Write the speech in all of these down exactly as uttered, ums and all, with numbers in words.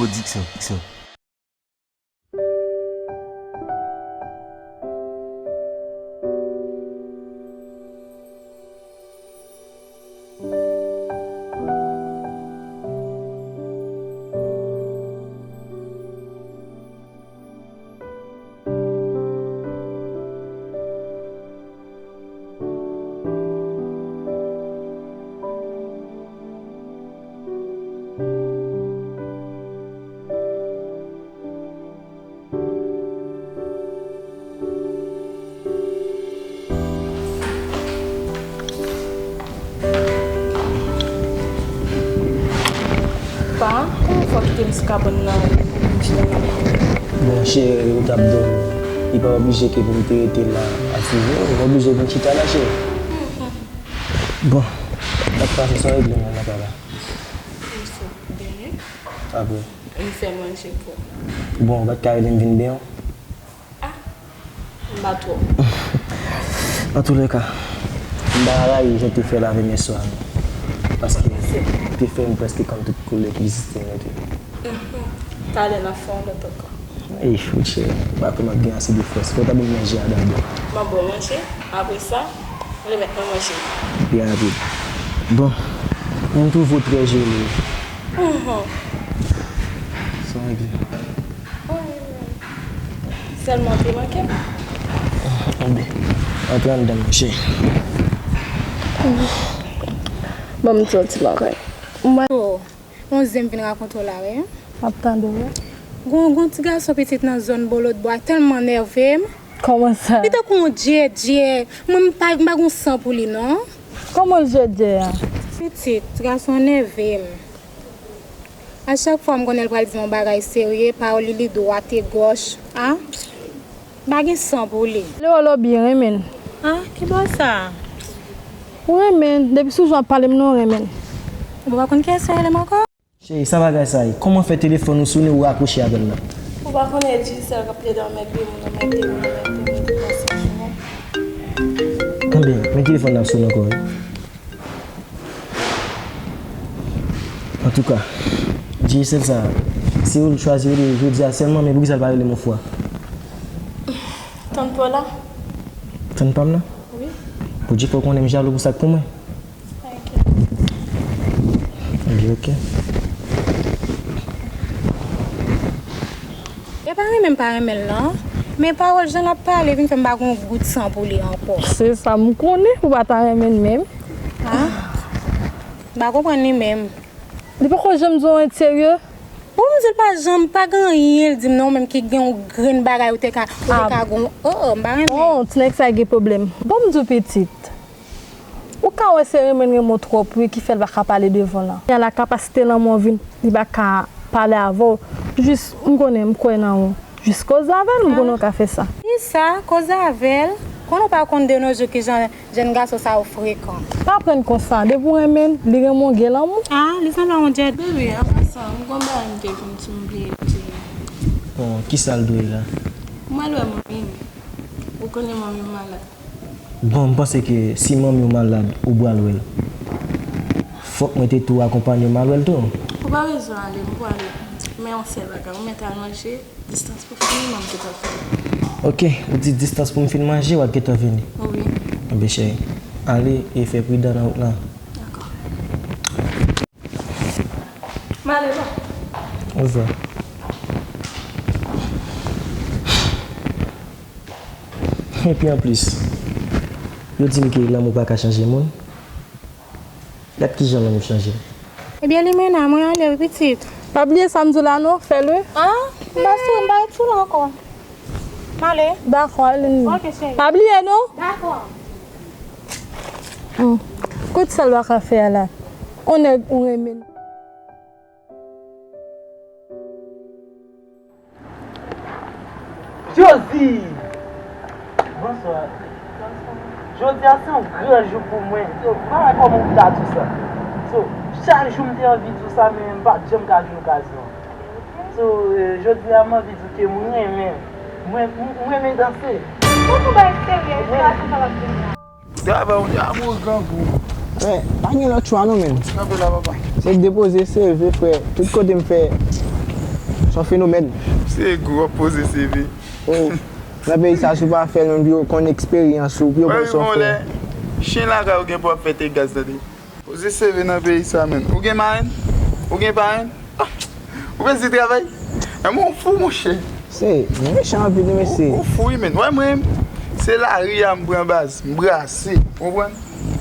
Diksyon, diksyon. Pa, kòman fè w kite m sou kabann nan? Bon, cheri, ou t ap dòmi. Li pa oblije ke pou m te rete la ap swiv ou. M oblije vin chita la, cheri. Bon, sa k pase, sa w regle menm nan kay la? M sot benyen. Apre? M fè manje pou ou. Bon, ou pa t ka rele m vin benyen w? Ah, m pa twò. Antouleka, m pa rayi jan w te fè l avè m yèswa, non. Paske ou te fè m prèske konn tout koulè ki egziste nan tou. Mhm. Talè n ap fè yon lòt ankò. Ey, fout cheri, m pa kwè m ap gen ase de fòs. Fò w ta ban m manje a dabò. M ap ba w manje, apre sa, remèt mwen manje. Pi rapid. Bon, mwen m twouve w trè joli. Mhm. Sa w regle? Wi, wi. Sèlman te manke m. Anben, antre anndan, monchè. Ban m di w yon ti bagay. Mwen, oh, yon zen m vin rakonte w la, wi. M ap tande w, wi. Gon, gon ti gason pitit nan zòn bò lòt bò a tèlman nève m. Kòman sa? Li tankou yon djèdjè. Mwen, m pa, m pa gon san pou li, non. Kòman l djèdjè a? Pitit, ti gason an nève m. A chak fwa m konnen l pral di m yon bagay serye, pawòl li, li dwat e gòch. A? M pa gen san pou li. Lè w wè lè w byen renmen l. A? Ki bò sa? Ou renmen l. Depi sou jan w ap pale m nan, ou renmen l. Ou pa konn kiyès ki rele m ankò? Cheri, sa bagay sa ye? Kòman fè telefòn ou sonnen, ou rakwoche avè l la? Ou pa konnen Digicel k ap plede anmède moun, anmède moun, anmède moun, pase jounen. Anben, men telefòn nan ap sonnen ankò, wi. Antouka, Digicel sa, se ou l chwazi rele jodi a sèlman, men poukisa l pa rele m yon fwa? Tann pa w la. Tann pa m la? Wi. Podyè fò w konnen m jalou pou sa k pou mwen. Li oke. E pa renmen m pa renmen l non. Men pawòl jan l ap pale vin fè m pa gon gout san pou li ankò. Se sa m konnen, ou pa ta renmen l menm. Ha? M pa konprann li menm. Li poko janm di w anyen de serye? Bon, m di l pa janm, pa gen anyen l di m non, menm ki gen yon grenn bagay ou te ka, ou te ka gon, oh, oh, m pa renmen. Oh, ti nèg sa gen pwoblèm. Bon, m di w pitit. Ou ka wè se renmen l renmen w twòp wi ki fè l pa ka pale devan w lan. Kounye a la kapasite lanmou an vin, li pa ka pale avè w. Jis, m konnen, m kwè nan ou. Jis koze avè l, m konnen w ka fè sa. Kisa? Koze avè l? Konnen w pa konn de nos jours kijan jèn gason sa yo frekan. Pa pran l konsa, depi w renmen l, li renmen w gen lanmou. Ah, li sanble yon djèdjè. Baby, an pasan, m gon bagay m te vin di w m bliye di w. Bon, kisa l dwe la? Mwen al wè manmi m. Ou konnen manmi m malad. Bon, m panse ke si manmi w malad, ou pral wè l. Fòk mwen te tou akonpanye w m al wè l tou. Ou pa bezwen ale, m pwale. Men yon sèl bagay, ou mèt al manje, distans pou fini, m ap gentan fini. Oke, ou di distans pou m fin manje, w ap gentan vini. Wi. Enben, cheri, ale e fè pridan nan wout lan. Dakò. M ale non. Ouvwa. Epi anplis, yo di m ke lanmou pa ka chanje moun. Gad kijan lanmou chanje m. Ebyen, Limena, mwen ale wi pitit. Pa bliye sa m di w la non, fè l wi. Ah, m pa sou, m pa ret sou la ankò. M ale. Dakò, ale. Ok, cheri. Pa bliye non. Dakò. Hmm. Kote sa l pa ka fè a la? On nèg ou renmen. Josie! Bonswa. Jodi a se yon gran jou pou mwen. So, m pa wè kòman pou m ta di w sa. So, chak jou m te anvi di w sa, men m pa t janm ka jwenn okazyon. So, eh, jodi a m anvi di w ke m renmen. Mwen, m, m renmen danse. Ou gon bagay serye, wi, se avan sa w ap vini la. Travay, ou te amoure grangou. Frè, pa gen lòt chwa non, menn. Kanpe la, papa. Se depoze C V, frè. Tout kote m fè, Se yon fenomèn. Se gwo ap poze C V. Oh, nan peyi sa, si w pa fè l, menm pou yo konn eksperyans ou, pou yo pran sa w fè. Chen lakay ou gen pou ap fè te gaz, tande. Poze C V nan peyi sa, menm. Ou gen marenn? Ou gen parenn? Ah, ou bezwen travay? Enben, ou fou, monchè. Se mechan anpil, wi, mesye. Ou, ou fou, wi, menm. Wè, mwen, se lari a m pran baz, m brase. Ou konprann?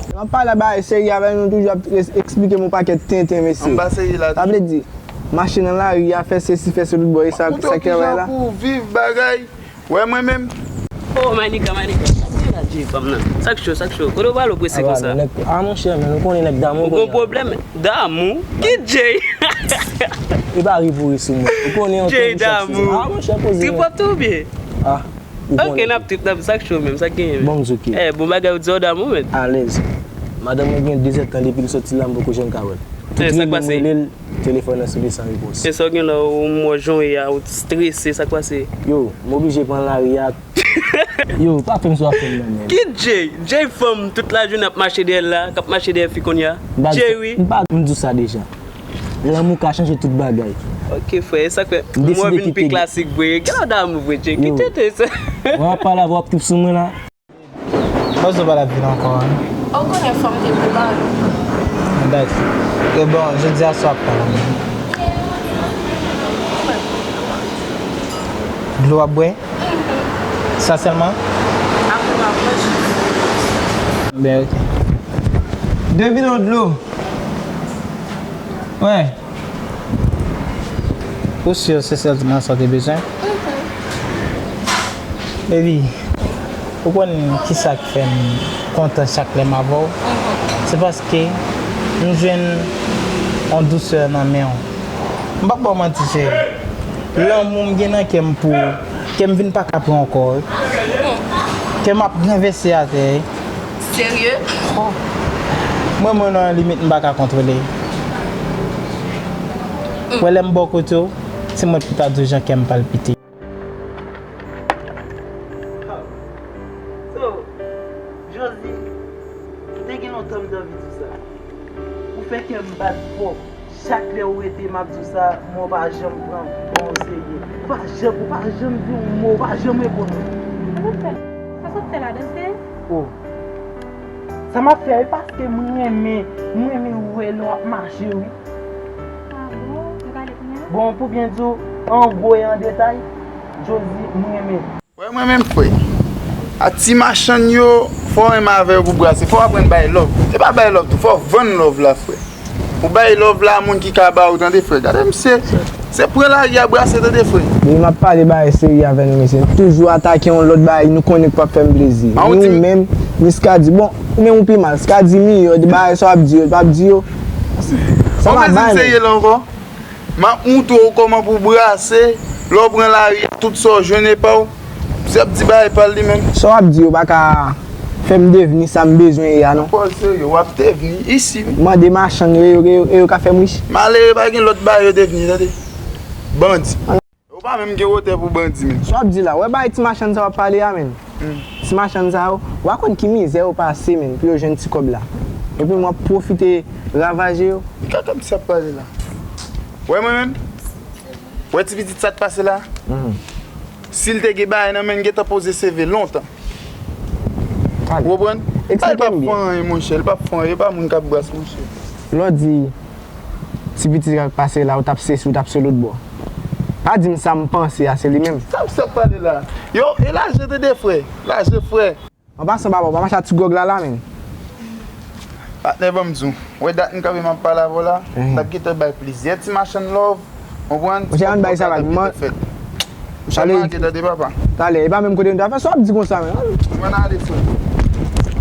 Lè m ap pale bagay serye avè nou, toujou ap es-, eksplike m yon pakèt tenten, mesye. Anba serye la. Sa vle di, mache nan lari a, fè sesi, fè sou tout bò, e sa, sa k travay la. Pou viv bagay. Wè mwen menm. Oh, Manika, Manika. Sa k ye la, Jay, fanm nan? Sa k cho, sa k cho? Kote w prale w prese konsa? Ah, monchè, men ou konnen nèg damou. Ou gon pwoblèm damou? Ki Jay? E pa ri pou ri sou mwen. Ou konnen yon Jay damou. Ah, monchè, poze. Trip ap tou byen? Ah. Ok, n ap trip, n ap, sa k cho menm, sa k genyen menm? Bon, m di ok. Eh, bon bagay, ou di w damou menm. Alèz. Madanm mwen gen de zèdtan depi l soti la, m poko janm ka wè l. Tout rimè m rele l, telefòn nan sonne san repons. E sa w gen la, ou mò jan w ye a, ou strese, sa k pase? Yo, m oblije pran lari a. Yo, pa fè m sou afè m nan, menm. Ki Jay? Jay fanm, tout lajounen ap mache dèyè l la, k ap mache dèyè fi kounye a? Jay, wi. M pa, m di w sa deja. Lanmou ka chanje tout bagay. Ok, frè, e sa k fè m wè w vin pi klasik vre. Gade damou vre, Jay. Ki tete sa? Wè, w ap pale avè w, w ap trip sou mwen la. Mwen zo pa la vin ankò, wi. Ou konnen fanm te pou mal. Date. E bon, jodi a swa ap pale. Dlo w ap bwè? Sa sèlman? Apre m ap manje. Ben, ok. De bidon dlo. Wè. Ou si se sèlman sa w te bezwen? Baby, ou konn kisa k fè m kontan chak lè m avè w? Se paske m jwenn yon dousè nan men w. M p ap ba w manti, cheri. Lanmou m gen nan kè m pou ou, kè m vin pa ka pran ankò, wi. Kè m ap renvèse atè, wi. Serye? Oh. Mwen, mwen nan yon limit m pa ka kontwole. Wè, lè m bò kote w, se mwen ki ta di w jan kè m palpite. So, Josie, m te gen lontan m te anvi di w sa. Ou fè kè m bat fò. Chak lè ou rete, m ap di w sa, men w pa janm pran, pran w serye. Ou pa janm, ou pa janm di yon mo, ou pa janm reponn mwen. Sa w ap fè? Sa w ap fè la, danse? Oh. Sa m ap fè, e paske m renmen, m renmen wè lè w ap mache, wi. Ah bon? Ou gade kounye a? Bon, pou byen di w, an gwo e an detay, Josie, m renmen. Wè mwen menm frè. A ti machann yo, fò w renmen avè yo pou brase, fò w aprann bay love. E pa bay love tou, fò w vann love la frè. Ou bay love la a moun ki ka ba ou, tande frè. Gade misye, se pran lari a brase tande frè. Depi m ap pale bagay serye avè nou mesye, nou toujou atake yon lòt bagay nou konnen k p ap fè m plezi. Ni ou menm, ni Skady. Bon, ou menm ou pi mal. Skady miyò, de bagay sa w ap di yo, l p ap di yo. Sa m ap bay menm. M ap moutre w kòman pou w brase, lè w pran lari a, tout sa w jwenn e pa w. Misye ap di bagay pa l li menm. Sa w ap di yo pa ka fè m devni sa m bezwen ye a non. Pòz serye, w ap devni isi wi. Mande machann yo, e yo, e yo, e yo ka fè m rich. Malere pa gen lòt bagay yo devni, tande. Bandi. Ou pa menm gen wotè pou bandi menm. Sa w ap di la, w wè bagay ti machann sa w ap pale a menm. Ti machann sa yo, w a konn ki mizè yo pase menm pou yo jwenn ti kòb la. Epi m ap pwofite ravaje yo. Kaka misye ap pale la. Wè mwen menm? Wè ti pitit sa t pase la? Si l te gen bagay nan men l, gentan poze C V lontan. Ou konprann? Eksplike m byen. Li p ap fè anyen monchè, li p ap fè anyen, e pa moun k ap bras monchè. Lè w di ti pitit sa k pase la, ou t ap se si, ou t ap se lòt bò. Pa di m sa m panse a, se li menm. Sa misye ap pale la? Yo, e lajan tande frè, lajan frè. An pasan papa, w pa mache ak ti gwòg la la menm. Patnè ban m di w, wè dat m kanpe m ap pale avè w la, m t ap gentan bay plizyè ti machann love, konprann? Monchè, ann bay sa vag, man. Chalman ake tande papa. Talè, e pa menm kote nou ta fè, sa w ap di konsa menm? Ou ann ale frè.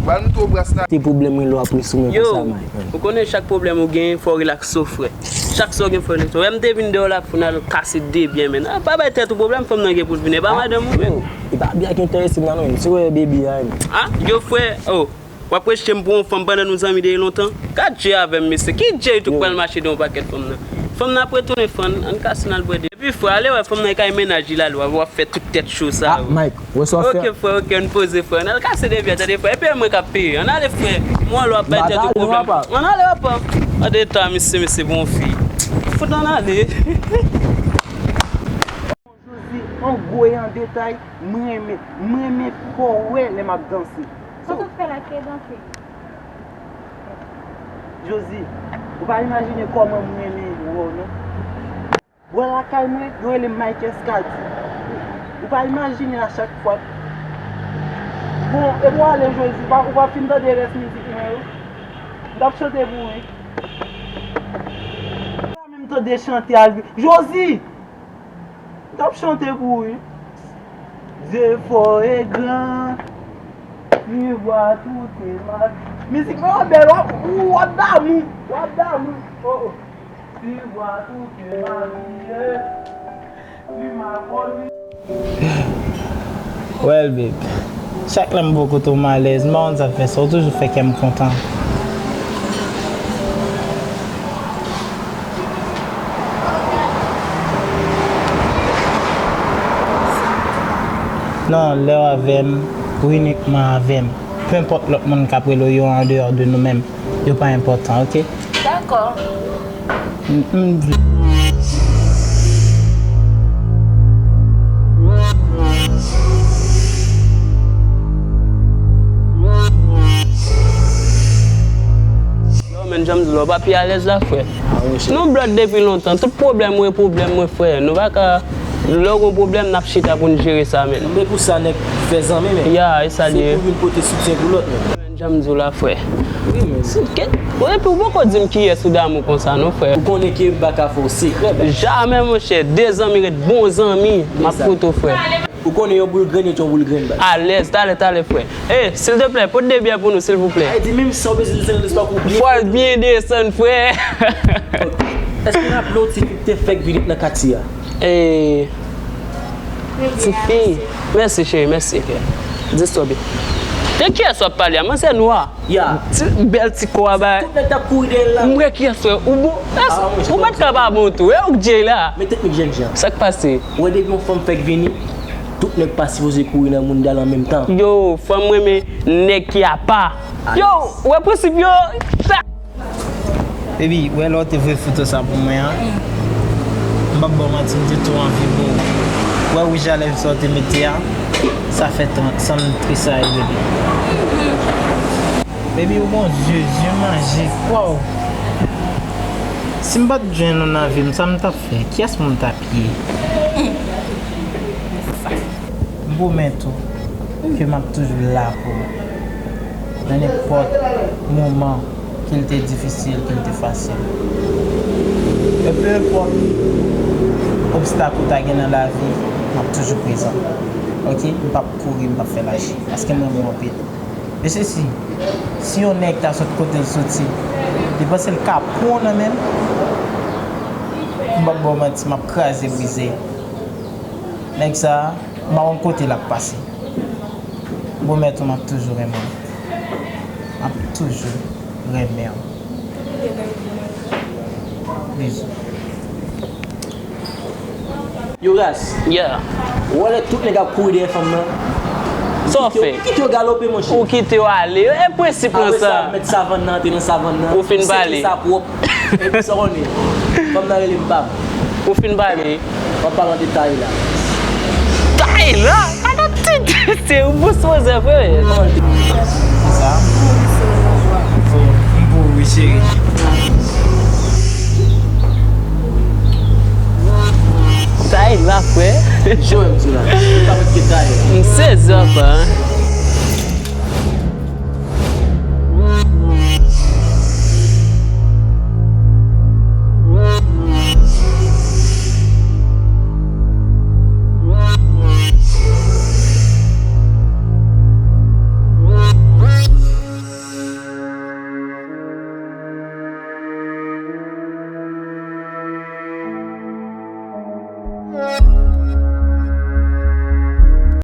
Ou al moutre w bras la. Te pwoblèm wi lè w ap ri sou mwen konsa, Mike. Ou konnen chak pwoblèm ou genyen, fò w rilakse w frè. Chak sa w gen fò w rilakse w. Wè m te vin dèyè w la pou n al kase de byen menm. Pa bay tèt ou pwoblèm, fanm nan gen pou l vini, e pa madanm ou menm. E pa byen ki enterese m nan non, si w wè baby a menm. Ah, yo frè, oh. W ap rejte m pou yon fanm pandan nou zanmi depi lontan? Gad je avè m mesye, ki je tou k pral mache de yon pakèt fanm nan? Fanm nan ap retounen frè, ann kase n al bwè de. Epi frè, ale wè fanm nan e kay mennaj li la, w ap fè tout tèt cho sa yo. Ah, Mike, wè sa w ap fè. Ok frè, ok, ann poze frè, ann al kase de byen, tande frè, epi e mwen k ap peye, ann ale frè, m wè lè w ap bay tèt ou pwoblèm. Ann ale papa. Gad eta misye, mesye, bon fi. Fout ann ale. An gwo e an detay, mwen renmen, mwen renmen fè w wè lè m ap danse. Sa w t ap fè la ki te danse? Josie, ou pa imajine kòman mwen renmen wè w non. Bò lakay mwen, yo rele m Mike Escadie. Ou pa imajine a chak fwa. Bon, epi w ale Josie, ou pa, ou pa fin tande rès mizik mwen yo? M t ap chante pou ou wi. Ou pa menm tande chante a. Josie! M t ap chante pou ou wi. Dieu fort et grand, lui voir tout est mal. Mizik mwen yo bèl, w ap, w ap damou, w ap damou. Oh, oh. Well, babe, chak lè m bò kote w m alèz, m pa konn sa k fè sa, ou toujou fè kè m kontan. Non, lè w avè m, ou inikman avè m. Penpòt lòt moun k ap rele w yo andeyò de nou menm, yo pa enpòtan, oke? Dakò. M, m vle. Yo, men, jan m di w la, w pa pi alèz la, frè. Nou blòd depi lontan. Tout pwoblèm ou e pwoblèm mwen, frè. Nou pa ka, lè w gon pwoblèm, n ap chita pou n jere sa, men. Men pou sa nèg fè zanmi, men. Ya, e sa l ye. Se pou youn pote soutyen pou lòt, men. Jan m di w la, frè. Wi, men. Epi w poko di m kiyès ou damou konsa non, frè. Ou konnen ke m pa ka fè w sekrè, baz. Jamè, monchè. De zanmi ret bon zanmi. M ap koute w, frè. Ou konnen yon boul grenn ret yon boul grenn, baz. Alèz, talè, talè, frè. E, silteplè, pote de byè pou nou, silvouplè. Ay, di menm si w bezwen desann, lespwa pou byen. Fò l byen desann, frè. Ok. Èske w raple w ti fi k te fèk vini nan katye a? E, ti fi. Mèsi, cheri, mèsi. Disturbe. De kiyès w ap pale a? Manzè nwa. Ya. Ti, bèl ti kò a bay. Tout nèg t ap kouri dèyè l la. M wè kiyès wè. Ou bon? Ou pa t ka pa bon tou. E ou k Jay la. Men teknik jènjan. Sa k pase? Ou wè depi yon fanm fèk vini, tout nèg pa sipoze kouri nan mounda l an menm tan. Yo, fanm renmen nèg ki apa. Yo, ou wè prensip yo. Baby, ou wè lè w te voye foto sa pou mwen an? M p ap ba w manti, m te tou anvi ba w. Ou wè wouj a lèv sa w te mete a? Sa fè tan, san m tresayi, baby. Baby, ou gon zye, zye manje, waw! Si m pa t jwenn ou nan vi m, sa m t ap fè? Kiyès moun m t ap ye? M pwomèt ou ke m ap toujou la pou ou. Nan nenpòt moman, ke l te difisil, ke l te fasil. E pe enpòt obstak ou ta gen nan lavi, m ap toujou prezan. Oke? M p ap kouri, m p ap fè laji. Paske m renmen w anpil. Mesye, si, si yon nèg ta sot kote l soti, li panse l ka pran w nan men l, m p ap ba w manti, m ap kraze brize. Nèg sa a, m pa konn kote l ap pase. M pwomèt ou m ap toujou renmen w. M ap toujou renmen w. Bizou. Yo, Ras. Yeah. Ou wè lè tout nèg ap kouri dèyè fanm nan? Sa w fè? Ou kite yo galope, monchè. Ou kite yo ale. E prensip lan sa. Apre sa, mèt savann nan antre nan savann nan. Ou fin pale. Seke sa pwòp. Epi sa w konnen. Fanm nan rele m pa m. Ou fin pale. W ap pale de Tayla. Tayla? Gade ti se ou bon sou zè, frè. Sa? M pou, m pou, wi, cheri. Tayla, frè. Jwe m sou la. Ou pa mèt ke Tayla. M sezi apa, hein.